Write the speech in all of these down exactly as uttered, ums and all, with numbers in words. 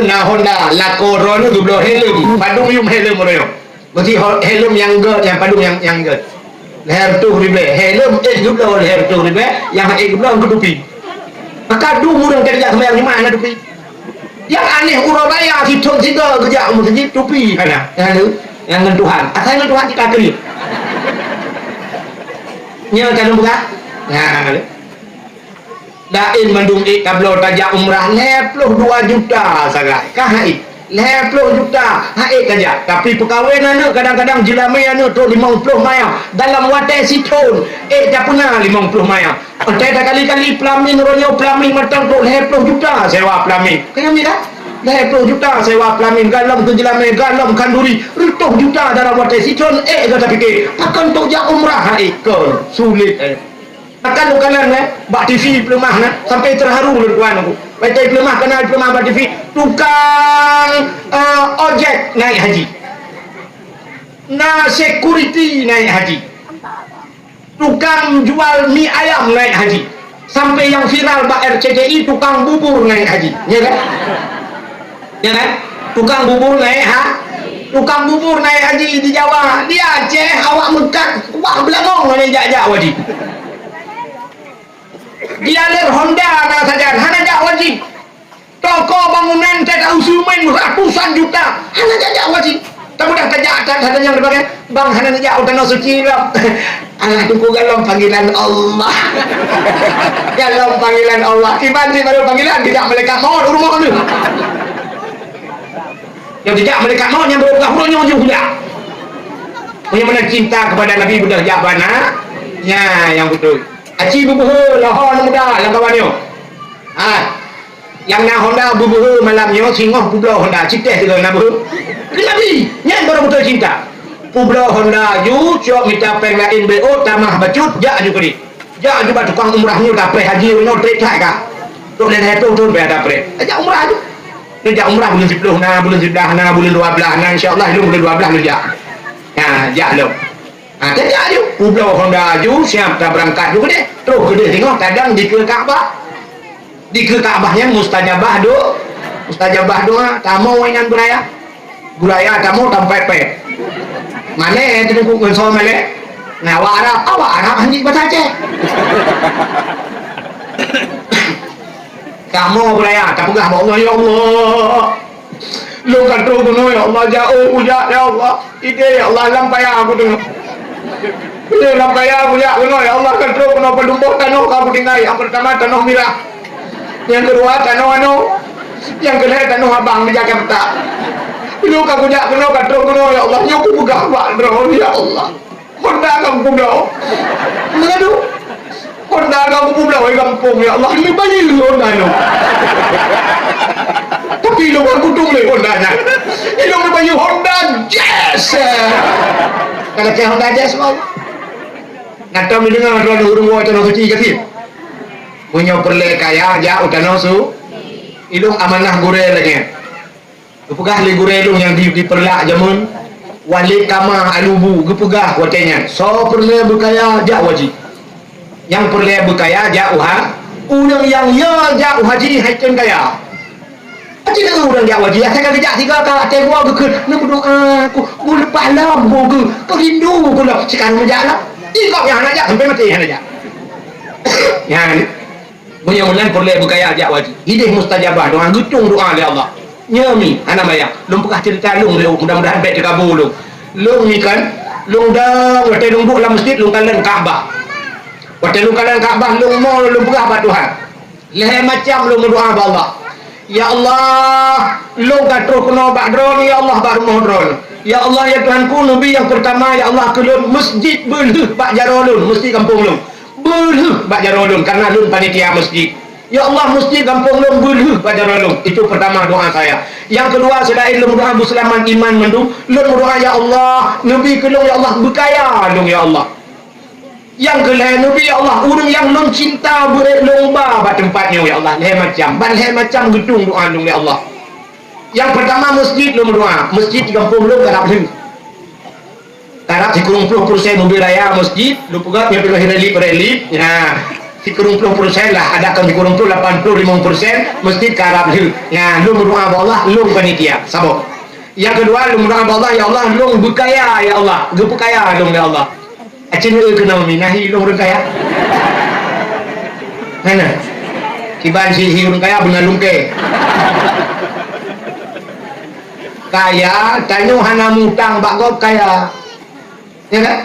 Na Honda, lakoe droeneuh geubloe helm, padum yum helm uroe nyoe. Meusti ho-, helm nyang göt, nyang padum nyang, nyang göt. Lhèe reutôh ribèe, helm ék geubloe lhèe reutôh ribèe, nyang han ék geubloe keu tupi. Maka dum ureueng ka geujak seumayang Jumat hana tupi. Nyang aneh uroe raya sithôn sigoe geujak u meuseujid tupi hana. Nyang, nyang ngon Tuhan. Asai ngon Tuhan cit ka kriet. Nyoe ka lôn peugah. Nah, laén mandum ék tabloe tajak umrah lhèe ploh dua juta sagai. Ka han ék. Lhèe ploh juta han ék tajak. Tapi peukawen aneuk kadang-kadang jeulamé aneuk trok limong ploh manyam. Dalam watèe sithôn ék tapeuna limong ploh manyam. Watèe takali-kali peulamén uroe nyoe peulamén mantong trok lhèe ploh juta sewa peulamén. Ka nyan mi dah? Lhèe ploh juta sewa peulamén, galom keu jeulamé, galom khanduri, reutôh juta dalam watèe sithôn ék gata pike. Pakon trok jak umrah han ék kon. Sulet, eh. Akan lôn kalon, eh, bak T V peuleumah na, sampai teuharu lôn tuan aku. Baca peuleumah, kana peuleumah bak T V, tukang, eh, ojek naik haji. Na security naik haji. Tukang jual mi ayam naik haji. Sampai nyang viral bak R C T I, tukang bubur naik haji. Ya kan? Ya kan? Tukang bubur naik ha? Tukang bubur naik haji di Jawa. Di Aceh, awak meukat, wah, beulangong hana jak-jak wajib. Dealer Honda na sajan, hana jak wajib. Toko bangunan teuka usu main ratusan juta, hana jak-jak wajib. Tapi dah tajak atas hana nyang dipakai, bang hana neujak u Tanoh Suci, bang. Alah, teungku, galom panggilan Allah. Galom panggilan Allah. Iban di baru panggilan, dijak malaikat maut u rumoh tu. Nyang dijak malaikat maut nyang baru peugah uroe nyoe jeuh jak. Meunyoe meunan cinta kepada Nabi beudôh jak bana, nya nyang beutôi. Aci beubeuhe lohon muda lam kawan nyoe. Ha. Nyang na Honda beubeuhe malam nyoe singoh peubloe Honda, citeh sigoe na beuhe. Keu Nabi, nyan baru beutôi cinta. Peubloe Honda aju, cok mita péng laén B O, tamah bacut, jak aju keudeh. Jak aju bak tukang umrah nyoe, tapreh haji nyoe trép that ka. Trok lhèe lhèe ploh thôn payah tapreh. Jak umrah aju. Neujak umrah buleuen siploh na, buleuen siblaih na, buleuen dua blaih na, insya Allah lôn buleuen dua blaih lôn jak. Nah, jak lom. Ha, tajak aju. Peubloe Honda aju, siap tabeurangkat aju keudeh. Troh keudeh singoh tadong dikeue Ka'bah. Dikeue Ka'bah nyan mustajabah do-, mustajabah doa. Tamong inan beuraya. Beuraya tamong tampet-pet. Malèe teungku ngon soe malèe? Ngon awak Arab, awak Arab hanjeuet basa Aceh. Tamong beuraya, tapeugah bak Allah, "Ya Allah, lôn ka troh keunoe, ya Allah, jak ôk kujak, ya Allah." Idéh, "Ya Allah, lam paya kuteungoh. Lam paya kujak keunoe, ya Allah, ka troh keunoe, padum boh tanoh ka kutinggai. Nyang peurtama tanoh mirah, nyang keudua tanoh anoe, nyang keulhèe tanoh abang di Jakarta. Lôn ka kujak keunoe, ka troh keunoe, ya Allah, nyoe kupeugah bak Droeneuh, ya Allah." Honda ka kupeubloe. Meunan tu. Honda ka kupeubloe di gampông, ya Allah. Ilôn bayeue Honda nyoe. Tapi ilôn ka kutong lé Honda nyan. Ilôn bayeue Honda Jazz. Ka lakèe Honda Jazz, Bang. Gata meudeungoe droeneuh ureueng woe Tanoh Suci ka cit? Meunyoe peureulèe kaya, jak u Tanoh Su-, ilôn amanah gurèe lagèe nyan. Geupeugah lé gurèe lôn nyang di, di Peureulak jameun, Walid Kama Alubu, geupeugah watèe nyan, "Soe peureulèe beukaya jak u haji. Nyang peureulèe beukaya jak u ha-, ureueng nyang yo jak u haji han kheun kaya." Aci ureueng jak u haji, asai ka geujak sigoe ka watèe geuwoe geukheun, "Neumeudoa keu, beuleupah lom boh geuh, keu rindu keu lom, sikarang meujak lom." Di gob nyang hana jak, sampai maté hana jak. Nyan. Meunyoe meunan peureulèe beukaya jak u haji. Idéh mustajabah doa, geutong doa lé Allah. Nyoe mi, hana maya. Lôn peugah ceurita lôn lé, mudah-mudahan bèk teukabô lôn. Lôn ni kan, lôn dong, watèe lôn duek lam meuseujid, lôn kalon Ka'bah. Watèe lôn kalon Ka'bah, lôn mo lôn peugah bak Tuhan. Lhèe macam lôn meudoa bak Allah. "Ya Allah, lôn ka troh keunoe bak Droeneuh, ya Allah, bak rumoh Droeneuh. Ya Allah, ya Tuhanku, neubi nyang peurtama, ya Allah, keu lôn meuseujid beulheueh bak jaroe lôn, meuseujid gampông lôn." Beulheueh bak jaroe lôn, karena lôn panitia meuseujid. Ya Allah, meuseujid gampông lôn beulheueh bak jaroe lôn. Itu pertama doa saya. Nyang keudua, selain lôn meudoa beuseulamat iman mandum, lôn meudoa, "Ya Allah, neubi keu lôn, ya Allah, beukaya lôn, ya Allah." Nyang keulhèe, neubi, ya Allah, ureueng nyang lôn cinta beurét lôn ba bak teumpat nyoe, ya Allah. Lhèe macam, ban lhèe macam geutong doa lôn, ya Allah. Nyang peurtama, meuseujid lôn meudoa. Meuseujid di gampông lôn karab lheueh. Karab sikureueng ploh persen mobil raya meuseujid, lôn peugah nyoe pih lahé reli-reli. Nah. Sikureueng ploh persen lah, adak kon sikureueng ploh, lapan ploh limong persen, meuseujid ka rab lheueh. Nyan, lôn meudoa bak Allah, lôn panitia. Saboh. Nyang keudua, lôn meudoa bak Allah, "Ya Allah, lôn beukaya, ya Allah. Geupeukaya lôn, ya Allah." Aceh neu keunoe mi, nahi lôn ureueng kaya. Hana. Kiban si hi ureueng kaya beuna lungkée. Kaya, tanyoe hana mutang bak gob kaya. Ya kan?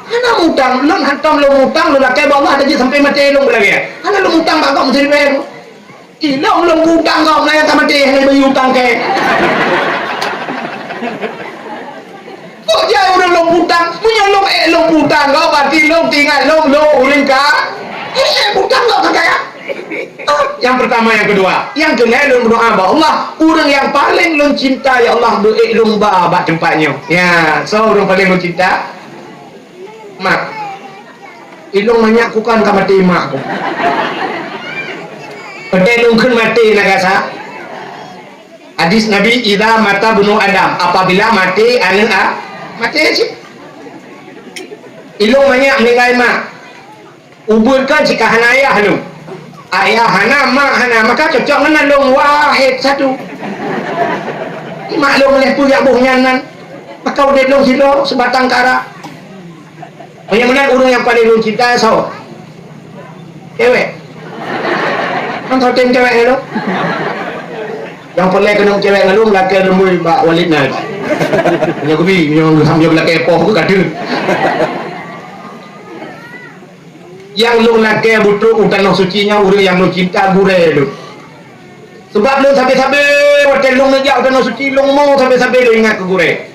Hana mutang, lôn hantom lôn mutang, lôn lakée bak Allah, jadi sampai maté lôn beulagée. Hana lôn mutang bak gob meusidroe. Ilôn lôn mutang gob, na nyang ka maté hana bayeue utang kée. Kok jai ureueng lôn mutang? Meunyoe lôn ék lôn mutang gob, berarti lôn teuingat lôn, lôn ureueng ka, ék mutang gob ka kaya. Nyang pertama, nyang keudua. Nyang keulhée lôn meudoa bak Allah, ureueng nyang paleng lôn cinta, ya Allah, beuék lôn ba bak teumpat nyoe. Ya, soe ureueng paleng lôn cinta? Mak. Ilôn manyak kukon ka maté mak ku. Watée lôn kheun maté na gasa. Hadis Nabi, "Idza mata ibnu Adam," apabila maté aneuk a-, maté cit. Ilôn manyak meuninggai mak. Ubeut kan si ka hana ayah lôn. Ayah hana, mak hana, maka cocok ngon lôn wahid satu. Mak lôn meuleh peue jak boh nyan nan. Maka udeb lôn sidroe, sibatang kara. Meunyoe meunan ureueng nyang paleng lôn cinta soe? Cewek. Kan soe tem cewek ngon lôn? Nyang peureulée keunong cewek ngon lôn, lakée lôn bak Walid na. Meunyoe geubi, meunyoe geusam jeuet lakée poh geuh ka deuh. Nyang lôn lakée beutrok u Tanoh Suci nyoe ureueng nyang lôn cinta gurée lôn. Sabab lôn sabe-sabe watée lôn neujak u Tanoh Suci, lôn mo sabe-sabe lôn ingat keu gurée.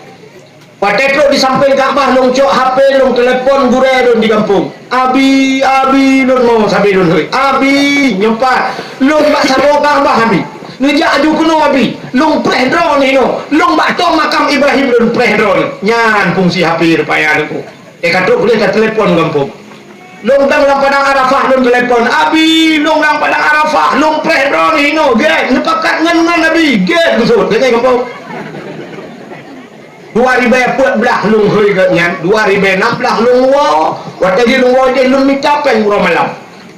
Watée trok di sampéng Ka'bah lôn cok H P lôn telepon gurée lôn di gampông. "Abi, abi," lôn mo sabe lôn hôi. "Abi," nyoe pat. "Lôn bak saboh Ka'bah, abi. Neujak aju keunoe, abi. Lôn preh droeneuh inoe. Lôn bak tom makam Ibrahim lôn preh droeneuh." Nyan fungsi H P rupaya lôn. Eh, ka trok boleh ka telepon gampông. Lôn dang lam padang Arafah lôn telepon, "Abi, lôn lam padang Arafah, lôn preh droeneuh inoe, gét, neupakat ngon, ngon Abi, gét," geusut. Lagée gampông. Dua ribée peuet blaih lôn hôi geuh nyan, dua ribée nam blaih lôn woe, watée jih lôn woe jih lôn mita péng uroe malam.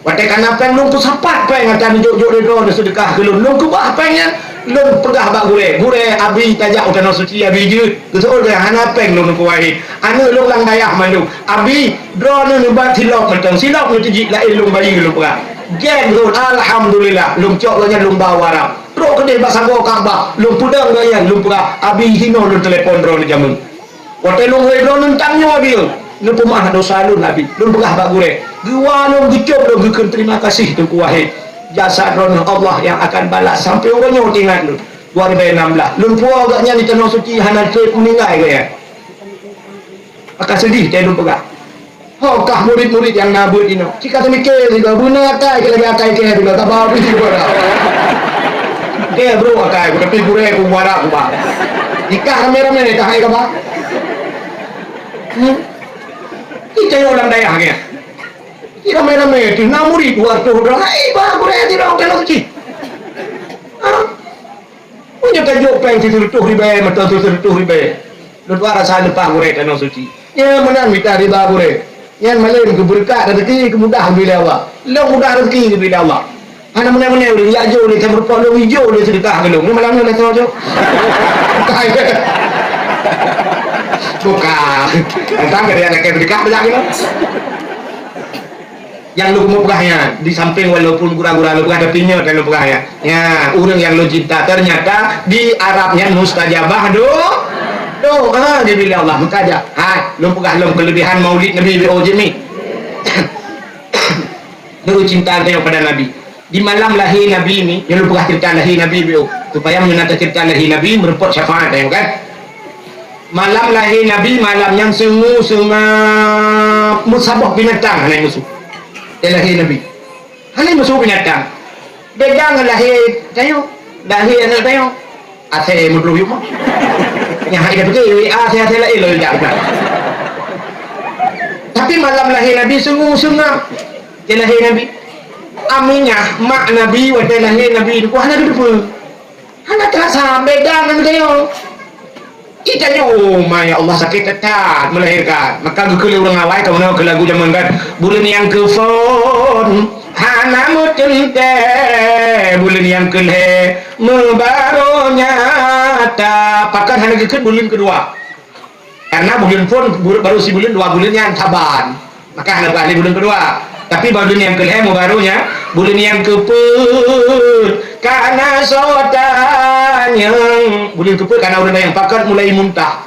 Watée ka na péng lôn peusapat péng ata neujok-jok lé droeneuh seudeukah keu lôn. Lôn keubah péng nyan, lôn peugah bak gurée, "Gurée, abi tajak u Tanoh Suci, abi jeuet." Geuseuôt gurée, "Hana péng lôn keuwahé. Aneuk lôn lam dayah mandum. Abi, droeneuh neubat silop mantong, silop neuteujik laén lôn bayeue lôn peugah." Gét lôn, alhamdulillah, lôn cok gobnyan lôn ba u Arab. Trok keudeh bak sagoe Ka'bah, lôn peudong gobnyan lôn peugah, "Abi, hinoe lôn telepon droeneuh jameun." Watée lôn hôi droeneuh tanyong abi, neupeumeu'ah dosa lôn abi. Lôn peugah bak gurée, geuwa lôn geucok lôn geukheun terima kasih Teungku Wahid. Jasa droeneuh Allah nyang akan balas sampoe uroe nyoe teuingat lôn. Dua ribée nam blaih. Lôn puwoe gobnyan di Tanoh Suci hana treb meuninggai gobnyan. Maka seudeh teuh lôn peugah. Ho kah murit-murit nyang na beuet inoe. Cit ka teumike sigoe, beuna akai keu lagée akai kée sigoe, taba bri sigoe dah. Kée brok akai, tapi gurée ku muara ku ba. Ikah ramé-ramé kah hai kaba. Hmm? Kita nyoe lam dayah nyan. Kita ramé-ramé tu na murit dua ratus orang. Hai ba gurée di rong dalam cit. Ha? Meunyoe tajok péng sireutôh ribée, mantong sireutôh ribée, lôn tuan rasa leupah gurée Tanoh Suci. Nyan meunan mita riba gurée. Nyan malém keu beureukat rezeki, keu mudah geubri lé Allah. Lôn mudah rezeki geubri lé Allah. Hana meunai-meunai ureueng jak jok lé, sameurumpok lôn ijok lé seudeukah keu lôn. Nyoe malam nyoe lé soe jok. Bukan. Entah kada ada seudeukah bak lôn. Nyang lôn peugah nyan, di samping walaupun gura-gura lôn peugah, tapi nyoe lôn peugah nyan. Nya, ureueng nyang lôn cinta ternyata di Arab nyan mustajabah do-, doa dibilih Allah, mustajab. Hai, lôn peugah lom kelebihan Maulid Nabi B O Jemi. Nurut cinta teuh pada Nabi. Di malam lahé Nabi ni, nyoe lôn peugah cerita lahé Nabi B O. Supaya meunyoe na cerita lahé Nabi, meureumpok syafaat, ya kan? Malam lahé Nabi, malam nyan seungue-seungab meusaboh binatang hana musoh. Di lahé Nabi. Hana musoh binatang. Beda ngon lahé tanyoe. Lahé aneuk tanyoe. Asai meudroh yum. Nyang hai dah beutôi, asai-asai laén lom jak. Tapi malam lahé Nabi seungue-seungab. Di lahé Nabi. Aminah, mak Nabi, watée lahé Nabi, hana geuteupeue. Hana teurasa beda ngon tanyoe. Ih, tanyoe, oh, ma ya Allah, sakét that-that melahirkan. Maka geukheun lé ureueng awai, kamoe keu lagu jameun kan, "Buleuen nyang keu phon, Hana meuteuntèe buleuen nyang keu lhèe meubarô nyata. Pakon hana geukheun buleuen keudua? Karena buleuen phon baru sibuleuen dua buleuen nyan saban. Maka hana beualèh buleuen keudua. Tapi buleuen nyang keu lhèe meubarô nyan, buleuen nyang keu peuet ka na soe tanyong. Buleuen keu peuet ka na ureueng tanyong, pakon mulai muntah.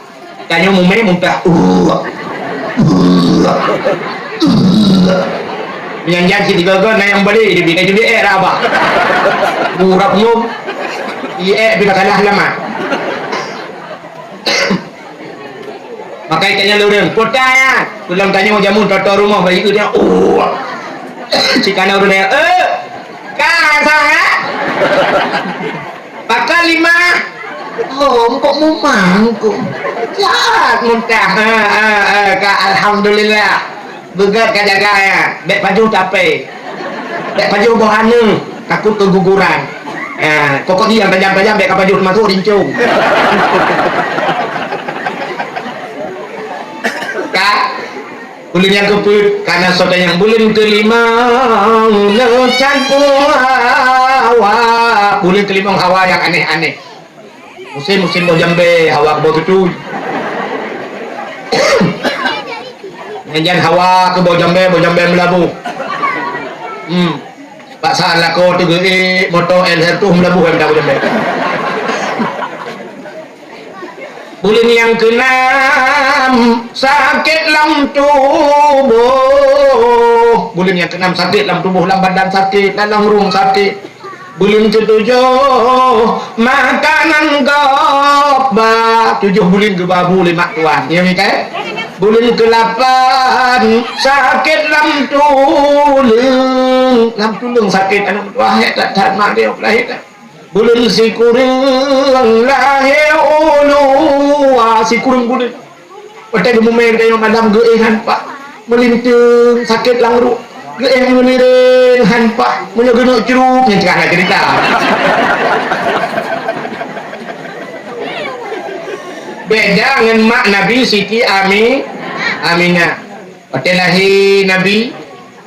Tanyoe mumè muntah. Uh. Uh. Uh. Nyan jan cit tiga-tiga na nyang balè, dia bina jubé ék rabah. Urap ngum. Ié ék bina kalah lama. Maka itanyoe lé ureueng, "Peue ta nyan?" Ulang tanyoe jameun toto rumoh bak ié nyan. Oh. Cit kana ureueng nyan, "Eh, ka sang, eh?" Pakon lima? Oh, engkok mumang engkok. Jahat muntah. Ha, ha, ha, ka alhamdulillah. Beugét ka jaga nyan. Bèk pajoh tapé. Bèk pajoh boh aneuk, takot keguguran. Ha, kokok nyang tajam-tajam bèk ka pajoh teumasok rincong. Ka? Buleuen nyang keupeuet, ka na soe tanyong buleuen keulimong, neucan pue hawa. Buleuen keulimong hawa nyang aneh-aneh. Musém, musém boh jambé, hawa keu boh tutui. Nyan jan hawa keu boh jambé, boh jambé meulaboh. Hmm. Bak saat lakoe teugeuék, moto L R tuh meulaboh, em, dah boh jambé. Buleuen nyang keunam, sakét lam tuboh. Buleuen nyang keunam, sakét lam tuboh, lam badan sakét, lam rueng sakét. Buleuen keutujoh, makanan gob ba. Tujoh buleuen geuba bu lé mak tuan. Ya, mi, kan? Buleuen keulapan, sakét lam tuleueng. Lam tuleueng sakét, aneuk meutuah, hek that-that mak dia lahé that. Buleuen sikureueng lahé u luwa, sikureueng buleuen. Watèe geumumè geutanyoe malam geuéh han paih, meulinteung sakét lam rueng. Geuéh meulireng han paih, meunyoe geuneuk crup, nyan cit hana ceurita. Beda ngon mak Nabi Siti Ami-, Aminah. Watèe lahé Nabi,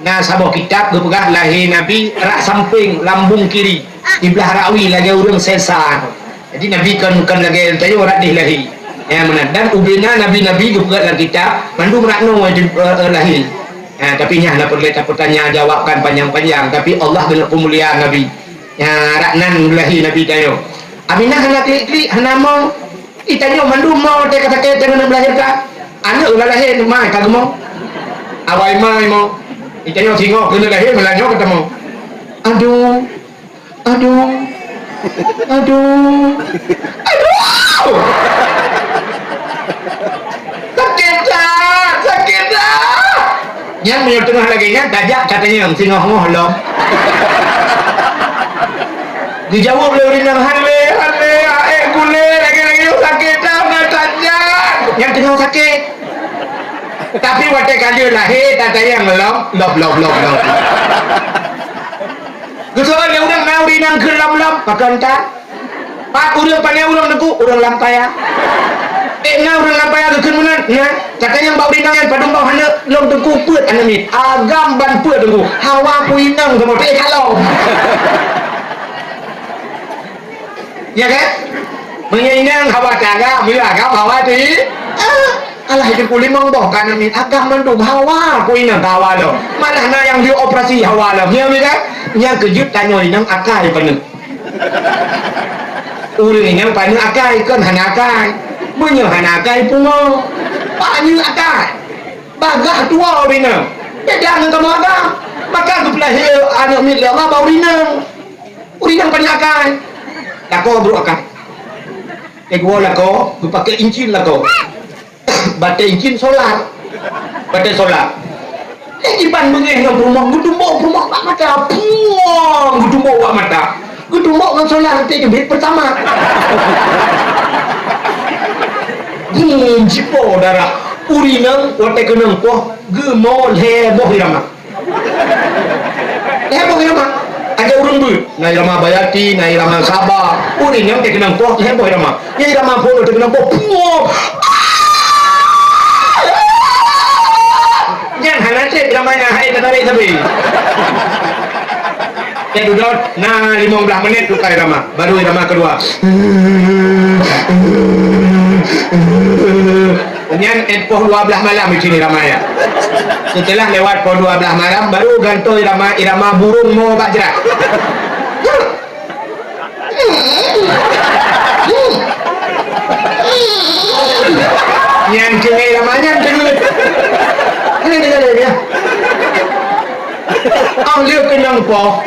na saboh kitab geupeugah lahé Nabi rak sampéng lambung kiri, siblah rawi lagèe ureueng sesa. Jadi Nabi kon, kon lagèe tanyoe rak deh lahé. Ya, meunan. Dan ubena nabi-nabi geupeugah lam kitab, mandum rak noe, eh, eh, lahé. Ya, tapi nyan hana peureulèe tapeutanya jawab kan panjang-panjang, tapi Allah geuneuk peumulia Nabi. Ya, rak nan lahé Nabi tanyoe. Aminah hana klik-klik, hana mo. Itanyoe mandum mo watèe ka sakét, watèe ka meulahérkan. Aneuk ulah lahé, ma ka geumo. Awai ma imo. Itanyoe singoh keuneuk lahé, meulanyoe ka tamo. Aduh. Aduh. Aduh. Aduh. Sakét that, sakét that. Nyan meunyoe teungoh lagèe nyan, tajak ka tanyong singoh-ngoh lom. Geujaweueb lé ureueng inong, "Hana lé, hana lé, aék gulé, lagèe-lagèe nyoe sakét that, na that nyan." Nyan teungoh sakét. Tapi watèe ka lheueh lahé, tatanyong lom, lom, lom, lom, lom. Geuseuôt lé ureueng na ureueng inong kheun lom-lom, pakon that? Pat ureueng pané ureueng teungku, ureueng lam paya. Ék na ureueng lam paya geukheun meunan, na. Gata nyang bak ureueng inong nyan padum boh aneuk lôn teungku peuet aneuk miet. Agam ban peuet teungku. Hawa ku inong kamoe teuh, eh, kalon. Ya kan? Meunyoe inong hawa teuh agam, meunyoe agam hawa teuh. Ah, alah, teungku limong boh ka aneuk miet. Agam mandum hawa ku inong ka hawa lom. Malah na nyang dioperasi hawa lom. Ya, ya kan? Nyang keujeuet tanyoe inong akai paneuk. Ureueng inong paneuk akai, kon hana akai. Meunyoe hana akai, pungo. Paneuk akai. Bagah tuwo ureueng inong. Beda ngon kamoe agam. Maka geupeulahé aneuk miet lé Allah bak ureueng inong. Ureueng inong paneuk akai. Lakoe brôk akai. Teungoh lakoe, geupakè incin lakoe. Batèe incin solar. Batèe solar. Eh, iban beungèh ngon peurumoh, geutumbok peurumoh bak mata. Puang, geutumbok bak mata. Geutumbok ngon solar, teuh jeuet pertama. Hmm, jipo darah. Ureueng inong watèe keunong poh, geumo lhèe boh irama. Lhèe boh irama. Aja ureueng beuet. Na irama Bayati, na irama Saba. Ureueng inong teukeunong poh, lhèe boh irama. Nyang irama phôn teukeunong poh, puoh. Nyan hana trép irama nyan, hai tatarék sabe. Trép dudoe, na limong blaih menit tuka irama, baru irama keudua. Nyan, eh, poh dua blaih malam icin irama nyan. Seuteulah lewat poh dua blaih malam, baru gantoe irama, irama burông mo bak jrat. Nyan keuneuk lama nyan keuneuk. Ini dengar dia. Ah, lheueh keunong poh.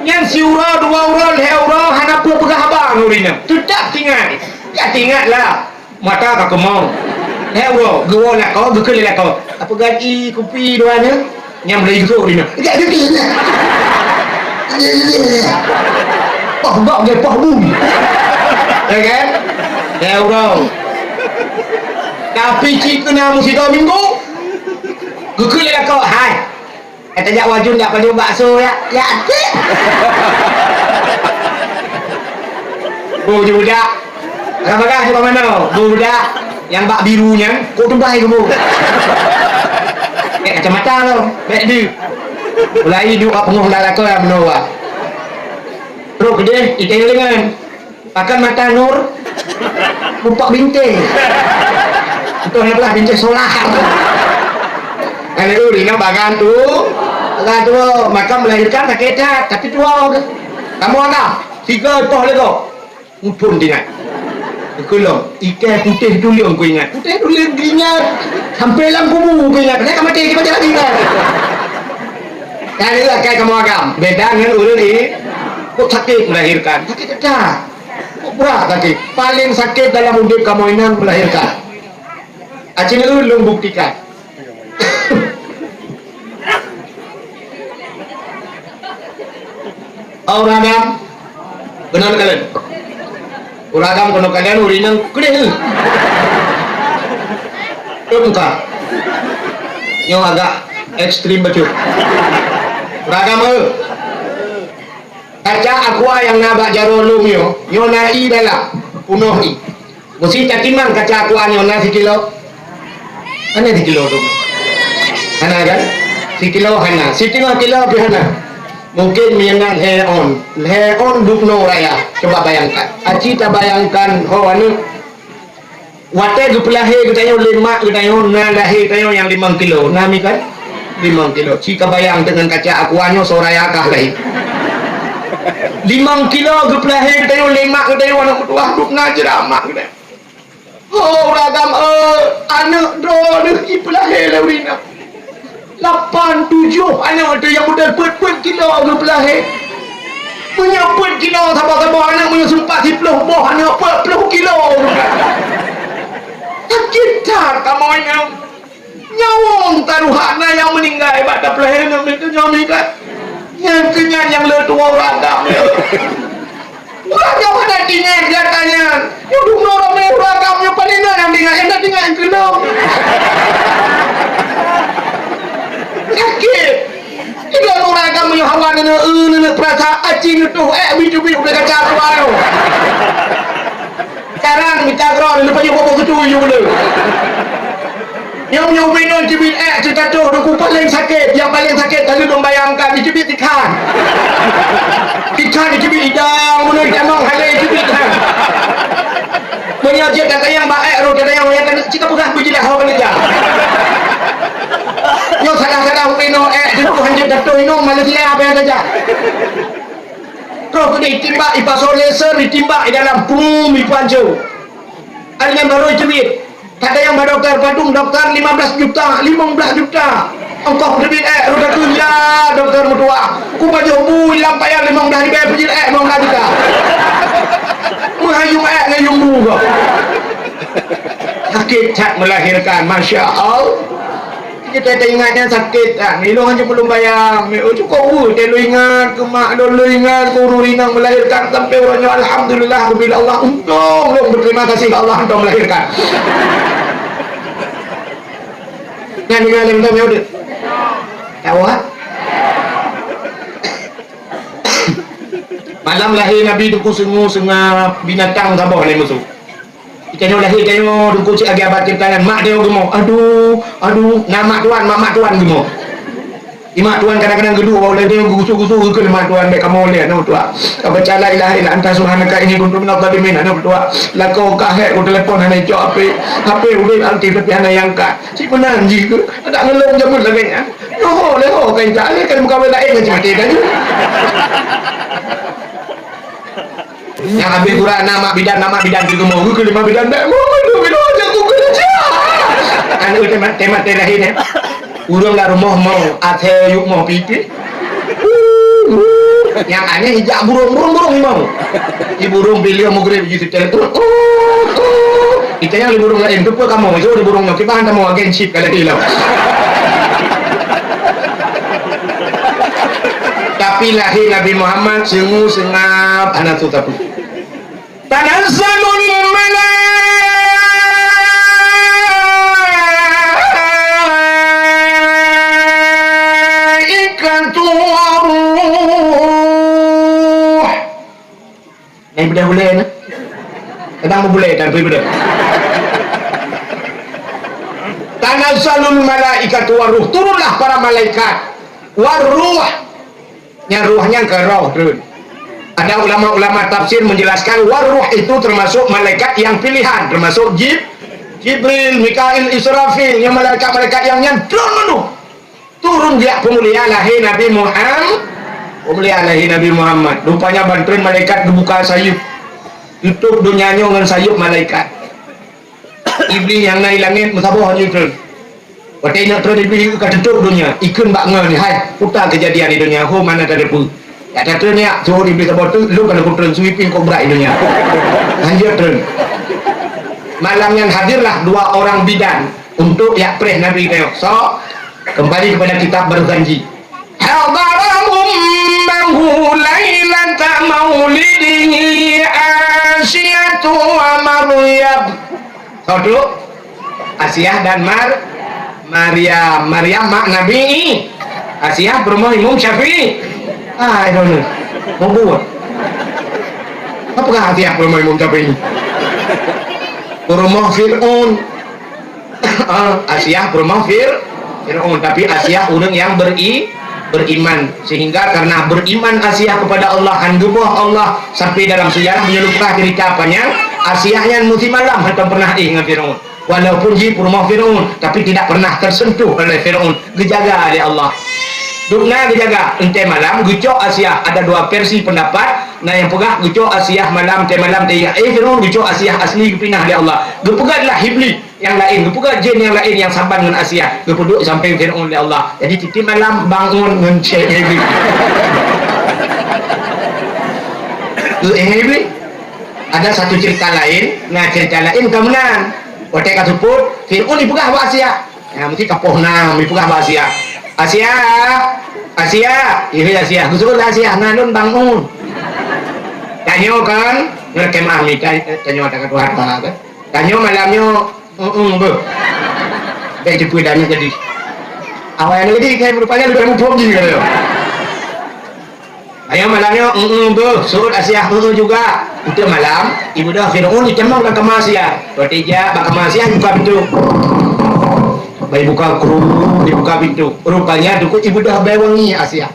Nyan siuroe, dua uroe, lhèe uroe, hana peue peugah haba ngon ureueng inong. Teutap teuingat. Ya, teuingat lah. Mata ka keumong. Lhèe uroe, geuwoe lakoe, geukheun lé lakoe. Apa gaki kupi dua nyoe? Nyang mulai jujur inoe. Poh bak ge poh bum. Ya kan? Ya, bro. Tapi cit keunan meusigoe minggu. Geukheun lé lakoe, "Hai. Kata jak wajun dak pajoh bakso ya." Ya, atik. Bro, jeudak. Ka bagah cit manoe, budak nyang bak biru nyan, kok teubai keubu. Bèk kacamata lo, bèk deuh. Mulai duek bak peungoh lam lakoe meunoe. Trok keudeh, itèe deungon. Pakan mata nur, mupak binteng. Entah na blah binteng solar. Kan itu, di na bagan tu, bagan tu, maka melahirkan sakit hati, tapi tua. Kamu ada, tiga toh lego. Muphom teuingat. Keukulong, ikai putéh tuleueng kuingat. Putéh tuleueng kuingat. Sampai lam kubu kuingat. Padahai ka maté, cuma jalan ingat. Kan itu akai kamoe agam. Beda ngon ureueng ni, kok sakét melahirkan. Sakét that. Kok brat sakét. Paléng sakét dalam udép kamoe inong melahirkan. Aci neu lôn buktikan. Ureueng agam keunoe kalon. Ureueng agam keunoe kalon, ureueng inong keudeh. Teuka. Nyoe agak ekstrem bacut. Ureueng agam, eh. Kaca aqua nyang na bak jaroe lôn nyoe, nyoe na ie dalam, peunoh ie. Meusé tatimang kaca aqua nyoe na sikilo? Hana sikilo tu. Hana kan? Sikilo hana. Siteungoh kilo pih hana. Mungkin meunan lhèe ôn. Lhèe ôn dubnoe raya. Coba bayangkan. Aci tabayangkan ho aneuk. Watèe geupeulahé geutanyoe lé mak geutanyoe na lahé tanyoe nyang limong kilo. Na mi kan? Limong kilo. Ci kabayang deungon kaca aqua nyoe soe raya kah lahé. Limong kilo geupeulahé geutanyoe lé mak geutanyoe aneuk meutuwah dubna jeurak mak geutanyoe. Oh, ureueng agam, eh, aneuk droeneuh jipeulahé lé ureueng inong. Lapan, tujoh aneuk teuh nyang model peuet-peuet kilo geupeulahé. Meunyoe peuet kilo saboh-saboh aneuk, meunyoe seumpat siplôh boh aneuk, peuet plôh kilo geupeulahé. Sakét that kamoe nyoe. Nyawöng taruhak na nyang meuninggai bak tapeulahé aneuk miet nyoe miet. Nyan keuh nyan nyang le tuwoe ureueng agam nyoe. Ureueng agam hana teuingat gata nyan. Nyoe dum nurot nyoe ureueng agam nyoe paléng na nyang teuingat, nyang teuingat keunoe. Sakét. Di dalam ureueng agam nyoe hawa neuneuek, eh, neuneuek peurasaan, aci neutoh, eh, bit-bit ubé kaca keuluwa nyoe. Sekarang mita keudroe, leupah nyoe boh-boh keutu yue le. Nyoe, nyoe ubé non cubit ék, cit tatoh, duku paléng sakét, nyang paléng sakét, ka lheueh lôn bayangkan, dicubit ikan. Ikan dicubit idang, meunurot jamong halai cubit ikan. Meunyoe jeuet tatanyong bak ék, roh tatanyong nyang keuneuk cit tapeugah beujilah ho keuneuk jak. Nyoe salah-salah ubé non ék, duku hanjeuet tatoh inong Malaysia, apa nyang tajak. Roh keuneuk itimbak, ipasoe laser, itimbak i dalam, pum, ipancô. Ada nyang baru icubit. Kata nyang ba doktor, padum doktor, lima belas juta, lima belas juta. Ongkoh peuteubiet ék, roh takheun, ya doktor meutuwah. Kupajoh bu lam payah limong blaih ribèe peujeuet ék limong blaih juta. Meuhayum ék ngon yum bu kah. Sakét that melahirkan, masya Allah. Kita teuingat nyan sakét, ah, ilôn hana meulôn bayang. Oh, cukup, uh, teuh lôn ingat keu mak lôn, lôn ingat keu ureueng inong melahirkan sampai uroe nyoe, alhamdulillah, bila Allah untông lôn berterima kasih keu Allah untông melahirkan. Nyan dengan yang dah nyoe. Tahu, ah? Malam lahé Nabi Teungku Seungue, seungue binatang saboh lé musoh. Tanyoe lahé tanyoe, Teungku, cit lagèe abah ceurita nyan, mak tanyoe geumoe. Aduh, aduh, na mak tuan, mak, mak tuan geumoe. Di mak tuan kadang-kadang geuduek, oh, lagèe tanyoe geugusu-gusu, geukheun mak tuan, bèk kamoe lé, aneuk tuan. Ka baca la ilaha illa anta subhanaka inni kuntu minadh dhalimin, aneuk tuan. Lakoe ka hék, ku telepon hana icok hapé. Hapé udép aktif tapi hana iangkat. Cit meunan jih keu. Adak ngeulom jameun lagèe nyan. Yoh, lé ho, ka intat lé, ka meukawen laén ngon cit maté tanyoe. Nyang habéh gura na mak bidan, na mak bidan di rumoh. Geukeu lima bidan bèk. Mau, mau, mau, mau, jangan kukeureuja. Aneuk teumat, teumat teuh lahé nyan. Ureueng lam rumoh mau, asèe yub mau pipi. Nyang aneh ijak burông, burông, burông mau. Di burông bileueng mugreb jih seutôt. Di tanyong lé burông laén, "Keupeue kamoe?" Jaweueb lé burông nyoe, "Kiban kamoe agen chip ka lagèe lom." Tapi lahé Nabi Muhammad seungue seungab hana su sapeue. Tanazzalul malaikatu waruh. Nyan beudôh bulèe na. Kadang beubulèe dan beudôh. Tanazzalul malaikatu waruh, turunlah para malaikat. Waruh. Nyan ruh nyan keu roh treun. Ada ulama-ulama tafsir menjelaskan waruh itu termasuk malaikat yang pilihan, termasuk Jib-, Jibril, Mikail, Israfil, nyan malaikat-malaikat yang nyan treun mandum. Turun geujak peumulia lahé Nabi Muham-, peumulia lahé Nabi Muhammad. Rupanya ban treun malaikat geubuka sayeup. Tutôp donya nyoe ngon sayeup malaikat. Iblih nyang na i langét meusaboh laju treun. Watèe inong treun Iblih ka tutôp donya, ikheun bak ngon, "Hai, peue keujadian di donya, ho mana tateupeue?" "Yak tatreun yak," suruh Iblih saboh teuk, "Lôn ka neupeutrön sui pih kobra i donya." Lanjut treun. Malam nyan hadirlah dua orang bidan untuk yak preh Nabi teuh. So, kembali kepada kitab Barzanji. Hadara ummahu lailata maulidihi Asiyatu wa Maryam. Soe tu? Asiah dan Mar-, Maryam. Maryam mak Nabi. Asiah peurumoh Imam Syafi'i. Ah, itu ni. Mau buat. Apa kah Asiah peurumoh Imam Syafi'i? Peurumoh Fir'aun. Ah, Asiah peurumoh Fir-, Fir'aun. Tapi Asiah ureueng yang beri-, beriman. Sehingga karena beriman Asiah kepada Allah, han geuboh Allah, sampai dalam sejarah meunyoe lôn peugah cerita panjang, Asiah nyan meusimalam hantom pernah éh ngon Fir'aun. Walaupun jih peurumoh Fir'aun, tapi tidak pernah tersentuh oleh Fir'aun. Geujaga lé Allah. Dubna geujaga, entée malam geucok Asiah. Ada dua versi pendapat. Na nyang peugah geucok Asiah malam, entée malam teuingat éh Fir'aun, geucok Asiah asli geupinah lé Allah. Geupeugah lah Iblih. Nyang laén, geupeugah jén nyang laén nyang saban ngon Asiah, geupeuduek sampéng Fir'aun lé Allah. Jadi, tiep-tiep malam bangon ngon Syekh Iblih. Syekh Iblih. Ada satu cerita lain, nah, cerita lain ka meunan. Watée ka seupôt, Fir'aun jipeugah bak Asiah. Nah, mesti ka poh nam jipeugah bak Asiah. "Asiah, Asiah, ih Asiah, geusuruh Asiah, na lôn bangon." Tanyoe kan, nyoe keumaah mita, tanyoe ata ka tuha-tuha kan. Tanyoe malam nyoe, Heeh, beuh. Bèk jipeu dan jadi. Awai aneuk jadi, kan rupanya leubeh muphom jih, kata dia. Ayo malam nyoe, heeh, beuh. Suruh Asiah, heeh juga. Untuk malam, ibudah Fir'aun dicemong bak kama Asiah. Watèe jak bak kama Asiah, buka pintu. Bayi buka kru, dibuka pintu. Rupanya, dukuk ibudah bèe wangi Asiah.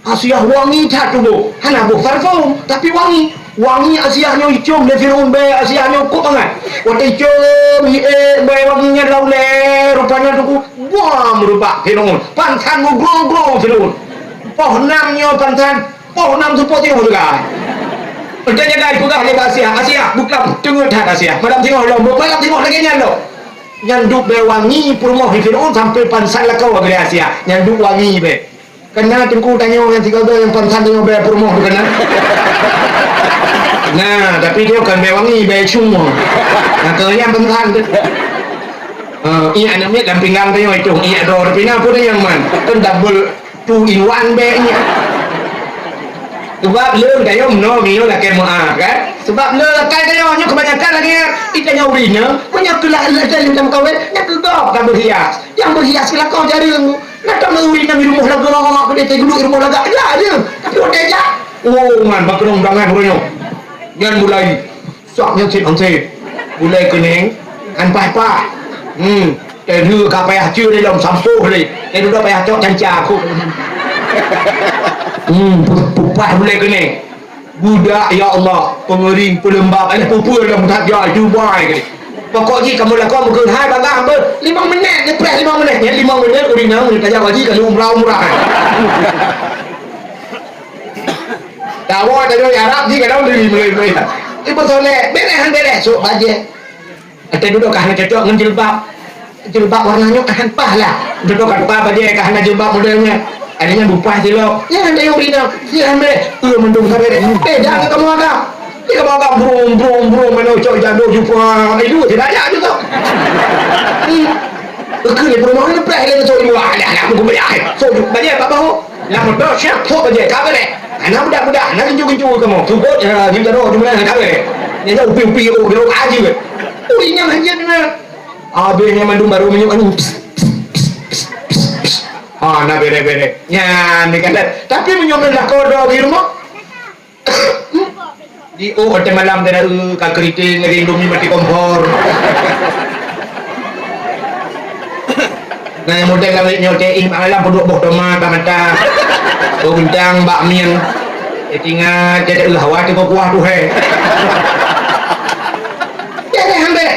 Asiah wangi that tuboh, hana boh parfum, tapi wangi. Wangi Asiah nyoe icôm lé Fir'aun bèe Asiah nyoe kôk bangat. Watèe icôm, hi ék bèe wangi nyan lam ulèe, rupanya tuku buam rupak Fir'aun. Pansan meugrong-grong Fir'aun. Poh nam nyoe pansan, poh nam seupôt tiga puluh tiga. Entah jaga dipeugah lé Asiah, Asiah, buklam, teungeut that Asiah. Malam singoh lom, malam singoh lagèe nyan lom. Nyan duek bèe wangi peurumoh Fir'aun sampai pansan lakoe lé Asiah. Nyan duek wangi bèe. Keunan teungku tanyoe nyang sigoe nyang pansan tanyoe bèe peurumoh tu keunan. Nah, tapi dia bukan bèe wangi, bèe cuma. Nah, keu nyang pansan tu. Ah, iya aneuk miet dalam pinggang tanyoe itu, iya droe pinggang pun nyang man. Kan double two in one bèe iya. Sebab lôn tanyoe meunoe miyueb lakèe meu'ah kan. Sebab lôn lakèe tanyoe nyoe kebanyakan lagèe nyan, tanyoe ureueng inong, meunyoe keulah lagèe lôn lam kawén, nyan keu gob ka berhias. Nyang berhias keu lakoe jareueng. Nah, tam ureueng inong di rumoh lagak, keu desa guluk di rumoh lagak, ya, ya. Tapi watèe jak, oh, man, bak keunong dangan ureueng nyoe. Nyan mulai, sak nyan cit ansé. Gulai keuneng, han paih-paih. Hmm, teuh ka payah ceu lé lom sampôh lé. Teuh dudoe payah cok canca aku. Hmm, pu-, pupah gulai keuneng. Budak, ya Allah, peungeuring, peuleumbab, eh, peue-peue lom that jai, cuba ai keudeh. Pokok jih kamoe lakoe meukeue hai bagah beuh, limong minét, neupreh limong minét. Nyan limong minét ureueng inong tajak haji ka umrah-umrah. Tawoe tajak Arab jih ka lom diri mulai-mulai. Ibu soleh, bereh han bereh, sok bajèe. Watèe dudoe ka hana cocok ngon jilbab. Jilbab warna nyoe ka han paih lah. Dudoe ka tuka bajèe ka hana jilbab model nyan. Akhirnya bupah silop. Nyan han tayue rinong. Si hamé. Eh, mandum sabe deh. Eh, jangan kamu agam. Ni kamu agam brung, brung, brung. Mana cok jaduk jumpa. Eh, dua tidak ada juga. Hmm. Keu ni perumahan ni preh lagi sok dua. Alah, alah, aku bayar. Sok bajèe apa bahu? Lam moto siap, sok bajèe, ka beureh. Hana mudah-mudah, hana gincu-gincu kamoe. Sukot, ya, gincu roh, cuma hana ka beureh. Nyan upi-upi, oh, belok aja. Ui, nyan hanjeuet nyan. Habis nyan mandum baru minyeuk anu. Pss, pss, pss. Ha, na beureh-beureh. Nyan, ni kan. Tapi meunyoe meulah kodo di rumoh, di, oh, watèe malam tadi, eh, ka keriting, lagi Indomie mati kompor. Nah, nyang model lawét nyoe teh, ih, malam peuduek boh tomat bak mata. Boh bintang bak mien. Eh, tingat, jadi, eh, hawa teuka kuah tu, he. Jadi, ambek.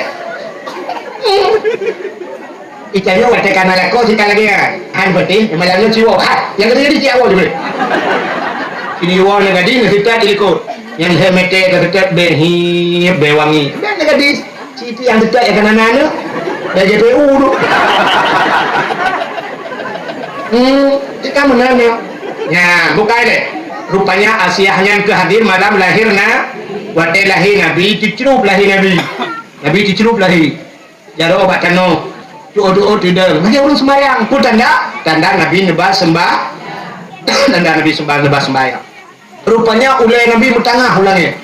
Itanyoe watèe ka na lakoe sika lagèe nyan. Han peutéh, malam nyoe siwoe. Ha, nyang keuneuk jadi siap woe jih. Sini woe nyang gadis, nyang seutat di likot. Nyang lhèe mètè ka seutat bèe hiep, bèe wangi. Dan nyang gadis, siti nyang seutat nyang ka na aneuk. Dah J P U tu. Hmm, cit ka meunan nyoe. Nyan, bukai deh. Rupanya Asiah nyan keu hadir malam lahé na-, watèe lahé Nabi, teucrup lahé Nabi. Nabi teucrup lahé. Jaroe bak tanoh, tu'oh-tu'oh teudong. Lagèe ureueng seumbahyang. Peue tanda? Tanda Nabi neuba seumba-, tanda Nabi seumba-, neuba seumbahyang. Rupanya ulèe Nabi meutangah u langèt.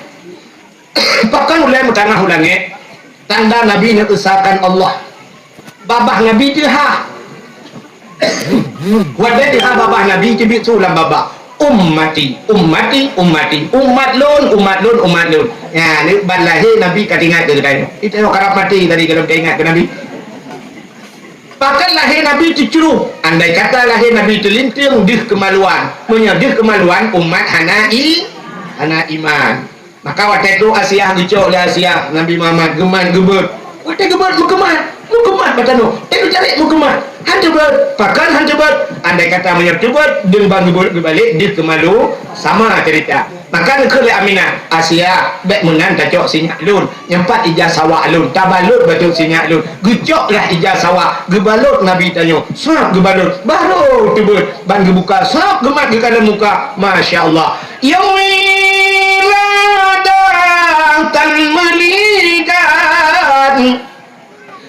Pakon ulèe meutangah u langèt? Tanda Nabi neuesakan Allah. Babah Nabi teuhah. Watèe teuhah babah Nabi, teubiet su lam babah. Ummati, ummati, ummati. Umat lôn, umat lôn, umat lôn. Nyan, ban lahé Nabi ka teuingat keu geutanyoe. Geutanyoe karab maté tadi gohlom teuingat keu Nabi. Pakon lahé Nabi teucrup. Andai kata lahé Nabi teulinteung, deuh keumaluan. Meunyoe deuh keumaluan, umat hana i-, hana iman. Maka watèe tu Asiah geucok lé Asiah Nabi Muhammad geumat geubeuet. Watèe geubeuet meukeumat, meukeumat bak tanoh. Teuh geucalek meukeumat. Han teubeuet, pakon han teubeuet. Andai kata meunyoe teubeuet, deungon ban geubeuet geubalek deuh keumalu, sama cerita. Maka neukheun lé Aminah, "Asiah, bèk meunan tacok sinyak lôn. Nyan pat ija sawak lôn, tabalot bacut sinyak lôn." Geucoklah ija sawak, geubalot Nabi tanyoe. Sab geubalot, barô teubeuet ban geubuka. Sab geumat geukalon muka. Masya Allah. Nyang wiladatan meuligat,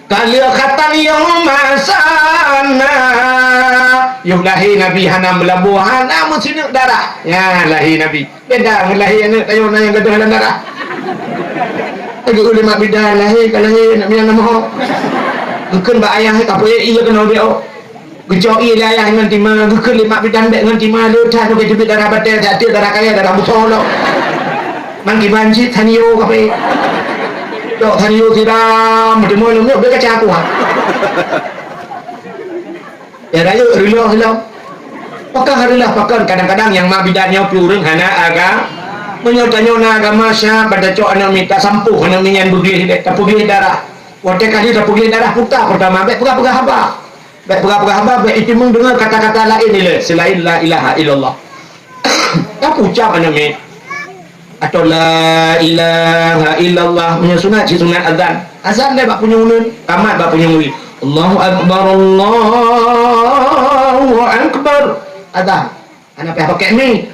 ka lheueh khatan nyang masa na. Yoh lahé Nabi hana meulaboh, hana meusineuk darah. Nyan lahé Nabi. Beda ngon lahé aneuk tanyoe na nyang gadôh lam darah. Lagèe ulama bidan lahé ka lahé, nak miang nama ho. Geukheun bak ayah, ka peuék ié keunoe bèk oh. Geucok ié lé ayah ngon tima, geukheun lé mak bidan bèk ngon tima, le that nyoe teubiet darah batèe, that darah kaya, darah buso lom. Mang kiban cit Sanyo kape. Cok Sanyo siram, meuteumé lom nyoe bèk kaca aku ha. Ya rayeuk reuloh lom. Pakon reuloh pakon, kadang-kadang nyang mak bidan nyoe pih ureueng hana aga-, meunyoe tanyoe na agama siat, ban tacok aneuk miet, tasampôh aneuk miet nyan beugléh deh, tapeugléh darah. Watèe ka lheueh tapeugléh darah puta peurtama, bèk peugah-peugah haba. Bèk peugah-peugah haba, bèk itimeung deungö kata-kata laén ilèe seulaén la ilaha illallah. Ka peucap aneuk miet. Atau la ilaha illallah, meunyoe sunat cit sunat azan. Azan lé bak punyueng uneuen, tamat bak punyueng uri. Allahu akbar, Allahu akbar. Azan. Hana payah pakèk mic.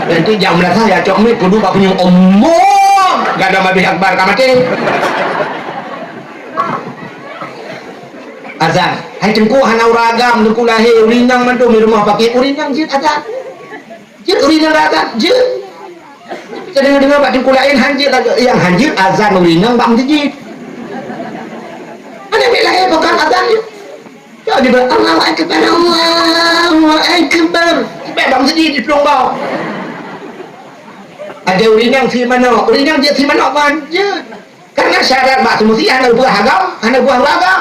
Nanti jak meulasah ya cok mic kudu bak punyueng Allah. Gadam habéh akbar ka maté. Azan. Hai teungku hana ureueng agam, teungku lahé, ureueng inong mandum di rumoh pakèk, ureueng inong jeuet azan. Jeuet ureueng inong azan, jeuet. Saya dengar-dengar bak teungku laén han jeuet lagèe, nyang han jeuet azan ureueng inong bak meuseujid. Hana miet lahé pakon azan jeuet. Cok jeuet Allahu Akbar, Allahu Akbar. Bèk bak meuseujid jiplueng bak. Ada ureueng inong sie manok, ureueng inong jeuet sie manok ban jeuet. Karena syarat Bak seumeusi hana geupeugah agam, hana geupeugah agam.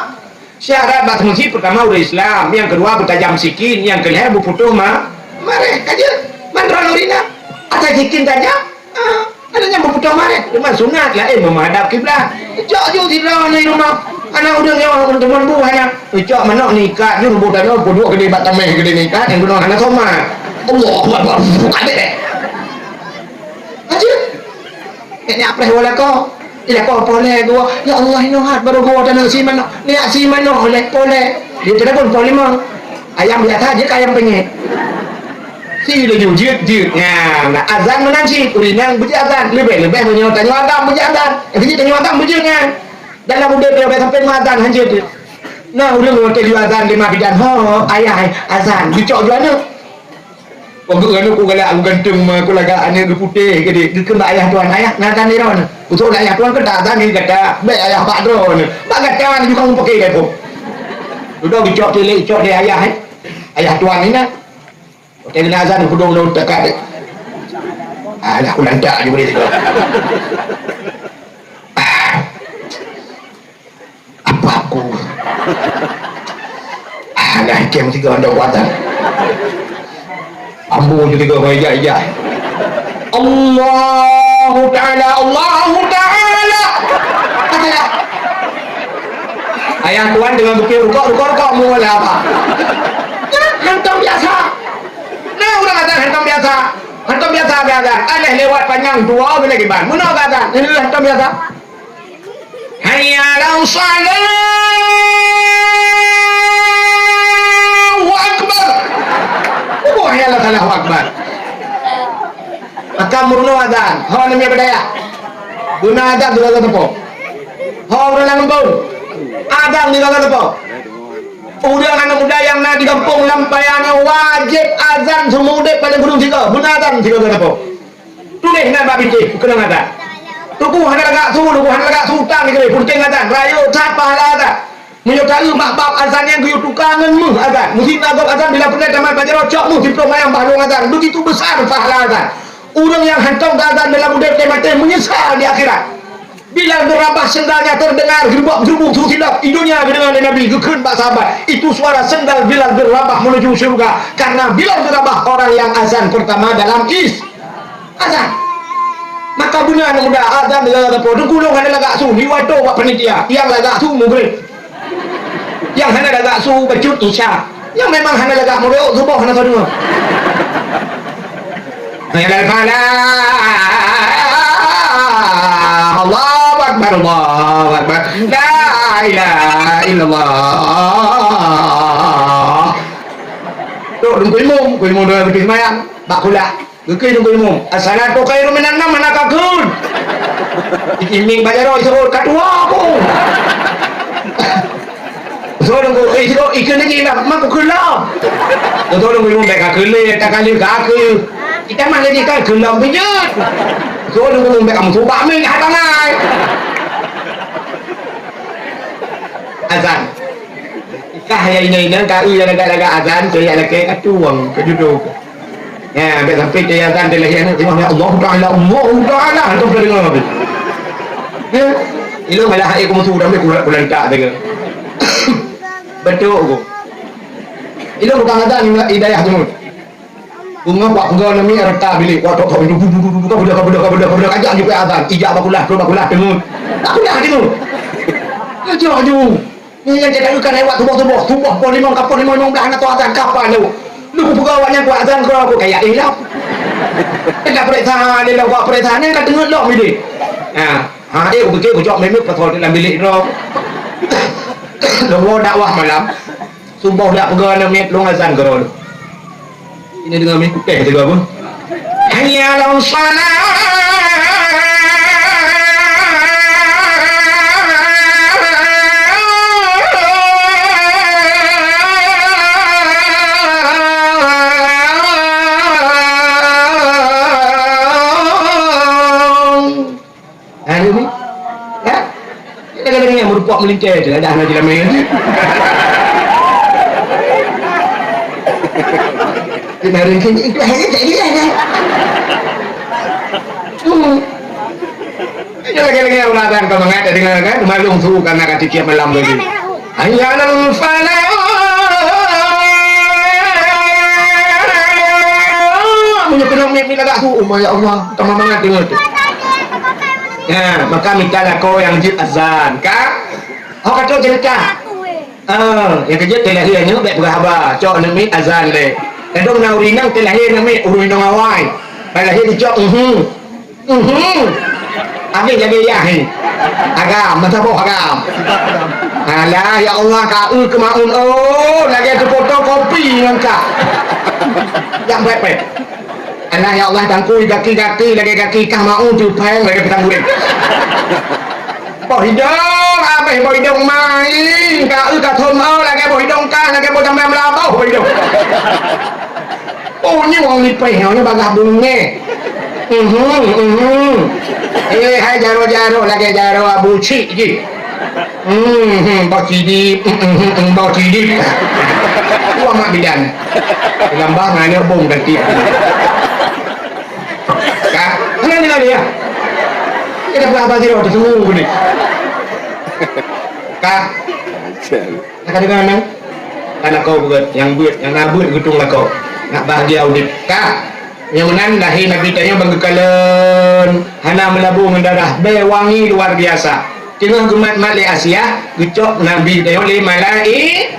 Syarat bak seumeusi, peurtama ureuëng Islam, nyang keudua beutajam sikin, nyang keulhèe beuputôh ma-, mareh. Ka jeuet, mandrom ureuëng inong. Asai sikin tajam, ah, ada nyang beuputôh mareh. Cuma sunat laén meuhadab kiblat. Cok ju sidroe aneuk rumoh. Aneuk ureuëng nyoe teumon bu hana. Cok manok nyoe ikat ju ruboh tanoh, peuduek keudéh bak tamèh keudéh nyoe ikat, nyang keunoe hana somat. Allahu Akbar. Buka deh. Ka jeuet. Nyak preh woe lakoe. Di lakoe poh lhèe geuwoe, "Ya Allah, inoe hat baru geuwoe tanyoe si manok." Nyak si manok lhèe poh lhèe. Di telepon poh limong. Ayam biasa jeuet keu ayam penyet. Si laju jeuet, jeuet. Nah, nah, azan meunan cit. Ureuëng inong beujeuet azan. Leubeh-leubeh meunyoe tanyoe agam beujeuet azan. Eh, beujeuet tanyoe agam beujeuet nyan. Dalam udép nyoe bèk sampai meuazan hanjeuet. Nah, ureuëng watèe jiazan lima bidan, "Ho, ayah, azan." Geucok ju aneuk. Wah, geuh aneuk ku galak, ku ganteng ma, ku lagak aneuk geuputéh geude, geukheun bak ayah tuan, "Ayah, na azan di droeneuh." Usôk lé ayah tuan keu tak azan di gata, bèk ayah bak droeneuh. Bak gata ni juga mupake lé pun. Dudoe geucok tilék, cok lé ayah, eh. Ayah tuan ni na. Watèe na azan, peudong lôn teuka deh. Alah, ku lantak ju boleh. Apa aku? Ah, dah ikem tiga anda kuatan. Ambo je tiga orang ijak-ijak. Allahu Ta'ala, Allahu Ta'ala. Kata dah. Ayah tuan dengan bukit rukok, rukok, rukok, mau lah apa? Nah, hantom biasa. Nah, ureuëng azan hantom biasa. Hantom biasa geuazan. Aléh lewat panyang dua bila kiban. Meunoe geuazan. Hantom biasa. Hayya 'alas shalah. Allahu Akbar. Oh, hayya 'alas shalah, Allahu Akbar. Maka meurunoe azan. Ho, aneuk miet bak dayah. Beuna azan sigoe teupeu. Ho, ureuëng lam gampông. Azan sigoe teupeu. Ureuëng aneuk muda nyang na di gampông lam paya nyoe wajéb azan seumeu udép paléng kureueng sigoe. Beuna azan sigoe teupeu. Tuléh nan bak bintéh, keuneuk azan. Teungku hana lagak su, teungku hana lagak su, utang dikeue, peunteng azan. Rayeuk that pahala azan. Meunyoe taeu bak bab azan nyang geuyue tuka ngon méuh azan. Meusigoe gob azan bila peureulèe tamat bak jaroe, cok méuh siplôh mayang bak lôn azan. Begitu besar pahala azan. Ureuëng nyang hantom geuazan dalam udép, maté meunyeusal di akhirat. Bilal bin Rabah sendalnya terdengar geurubak-geurubuk su silop. Di dunia geudeungoe lé Nabi, geukheun bak sahabat, "Itu suara sendal Bilal bin Rabah menuju syurga." Karena Bilal bin Rabah orang yang azan pertama dalam is-, azan. Maka beuna aneuk muda azan lagak teupeu. Teungku lôn hana lagak su, liwat bak panitia. Nyang lagak su mugreb. Nyang hana lagak su bacut isya. Nyang memang hana lagak muruk, suboh hana sadeungoe. Hayya 'alal falah. Allahu Akbar, Allahu Akbar. La ilaha illallah. Tok, teungku imum, teungku imum dua beutôi seumayang. Bak kulah. Geukheun teungku imum, "As-salatu khairum minan naum," hana ka kheun. Imum bak jaroe, "Ka tuwoe aku." Soe teungku, "Eh, sikok ikheun lagèe nyan, mak kukheun lom." Soe teungku imum, "Bèk kakheun lé, takalon keu aku." Kita mah lagèe kakheun lom beujeuet. Soe teungku imum, "Bèk kamoe subak meuh, hai bangai." Azan. Kah nyang inong-inong, ka eu nyang lagak-lagak azan, keu nyang lakèe ka tuwöng, ka judo. Ya, bèk sampai teuazan dilahirkan, tengok, "Ya Allahu Ta'ala, Allahu Ta'ala," hantom teudeungoe. Ya, ilôn malah hai ku musu, tapi ku, ku lantak teuka. Beutôi ku. Ilôn bukan azan, hidayah jeuet. Bungoh bak peugah nami rata bilik, wak tok tok, du, du, du, du, du, ka beudôh, ka beudôh, ka beudôh, ka beudôh, ka jak jipeuazan, ijak bak kulah, trok bak kulah, teungeut. Bak kulah teungeut. Laju, laju. Nyan, nyan, cakap ka lewat suboh-suboh, suboh poh limong, ka poh limong, limong blaih hana teuazan, kapan lewat? Lu kupeugah awak nyan kuazan keudroe, ku kaya ilap. Teuka peuriksa, lé lom, kupeuriksa, nyan ka teungeut lom idéh. Ha, ha, eh, kupikir kucok mimit pasal dalam bilik droe. Lôn dakwah malam. Suboh dak peugah aneuk miet lôn azan keudroe. Ini deungon mi kutéh teuga pun. Hayya 'alas shalah. Ha, ni, ni. Ha? Dia kadang-kadang yang merupak melintai tu, ada hana jelamai tu. Dia baru macam ni, itu hanya tak jelas, kan? Hmm. Lagèe-lagèe ulah dan kau mangat deungon kan, malum su karena ka tiep malam tadi. Hayya 'alal falah. Meunyoe keuneuk miet-miet lagak su, oh, ya Allah, tamah mangat deungon tu. Ya, maka mita lakoe nyang jeuet azan, ka? Oh, ka trok cerita. Ah, nyang keujeuet teulahé nyoe bèk peugah haba, cok aneuk miet azan lé. Ladôm na ureueng inong teulahé aneuk miet, ureueng inong awai. Ban lahé dicok, mhm. Mhm. Habéh lagèe yah nyan. Agam, meusaboh agam. Alah, ya Allah, ka eu keu maun, oh, lagèe teufotokopi ngon ka. Jak pèt-pèt. Alah, ya Allah, tangkui gaki-gaki lagèe gaki kah maun, teupeng lagèe pisang goreng. Boh idong, abéh boh idong main, ka eu ka thom, oh, lagèe boh idong kah, lagèe boh jamé meulaboh boh idong. Oh, nyoe ureueng lipéh, nyoe bagah beungéh. Mhm, mhm. Eh, hai jaroe-jaroe lagèe jaroe Abu Cik jih. Mhm, Bang Sidip, mhm, mhm, Bang Sidip. Wah, mak bidan. Lambah nganyok bong ganti. Ka? Mana ni lagi ya? Kita buat apa sih, waktu semua ni? Ka? Ka deungoe nyan? Ka lakoe beuet, nyang beuet, nyang na beuet geutueng lakoe. Nak bahagia udép. Ka? Nyang meunan lahé Nabi tanyoe ban geukalon, hana meulabu ngon darah, bèe wangi luar biasa. Teungoh geumat-mat lé Asiah, geucok Nabi tanyoe lé malai-,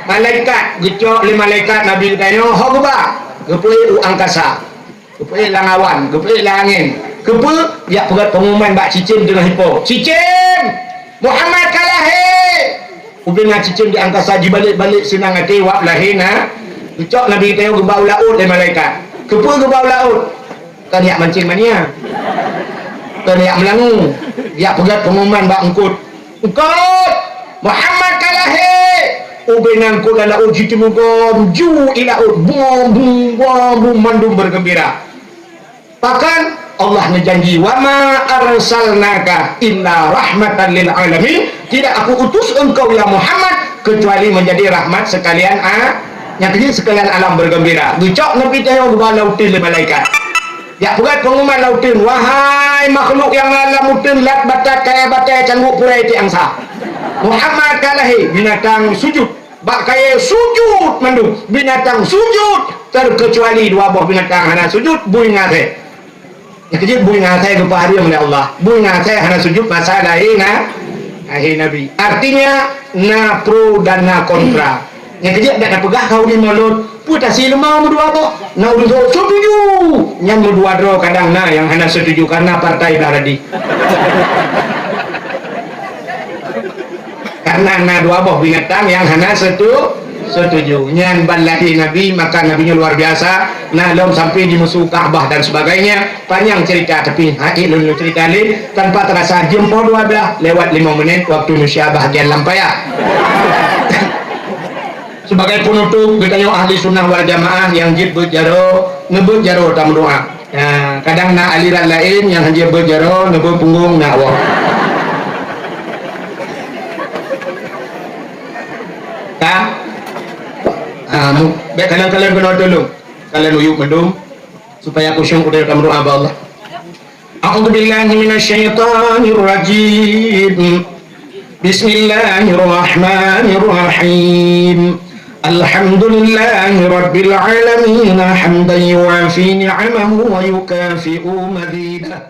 malaikat, geucok lé malaikat Nabi tanyoe ho geuba, geupeuék u angkasa. Geupeuék lam awan, geupeuék lam angén. Keupeue? Jak peugöt peungumuman bak cicém teungoh ipo. "Cicém! Muhammad ka lahé!" Ubé na cicém di angkasa jibalek-balek seunang até wab lahé na. Geucok Nabi geutanyoe geuba u laôt lé malaikat. Keupeue geuba u laôt? Kon jak mancéng mania. Kon jak meulangue. Jak peugöt peungumuman bak eungkôt. "Eungkôt, Muhammad ka lahé!" Ubé na eungkôt lam laôt jiteumeugom ju i laôt, bum, bum, bum, bum, mandum beugeumbira. Pakon? Allah neujanji, "Wa ma arsalnaka illa rahmatan lil alamin." Tidak Aku utus engkau, ya Muhammad, kecuali menjadi rahmat sekalian a-, nyang keuh sekalian alam beugeumbira. Geucok Nabi tanyoe geuba lam uteuen lé malaikat. Jak peugöt peungumuman lam uteuen, "Wahai makhluk nyang na lam uteuen, lat batat, kayèe batèe, cangguek purèe, tiek angsa. Muhammad ka lahé!" Binatang sujud. Bak kayèe sujud mandum. Binatang sujud, terkecuali dua boh binatang hana sujud, bui ngon asèe. Nyang keuh jeuet bui ngon asèe geupeureumeun lé Allah. Bui ngon asèe hana sujud masa lahé na-, lahé Nabi. Artinya, na pro dan na kontra. Nyang keuh jeuet dak tapeugah keu ureueng mulod, peue tasi leumah meudua boh? Na ureueng setuju, nyan meudua droe kadang na nyang hana setuju karena partai blah radi. Karena na dua boh binatang nyang hana setu-, setuju. Nyan ban lahé Nabi, maka Nabi nyoe luar biasa. Na lom sampai di musu Ka'bah dan sebagainya. Panjang cerita, tapi hati lôn, lôn cerita lé tanpa terasa jeuem poh dua blah lewat lima menit waktu Indonesia bahagian lam payah. Sebagai penutup, geutanyoe ahli sunnah wal jamaah nyang jeuet beuet jaroe, neubeuet jaroe tameudoa. Nah, kadang na aliran laén nyang hanjeuet beuet jaroe, neubeuet punggong, na woe. Ka? Ah, mu-, bèk kalon-kalon keunoe tulông. Kalon uyup mandum, supaya khusyuk udeb tameudoa bak Allah. A'udzubillahi minasyaitonirrajim. Bismillahirrahmanirrahim. Alhamdulillahi rabbil alamin, hamdan yuwafi ni'amahu wa yukafi'u mazidah.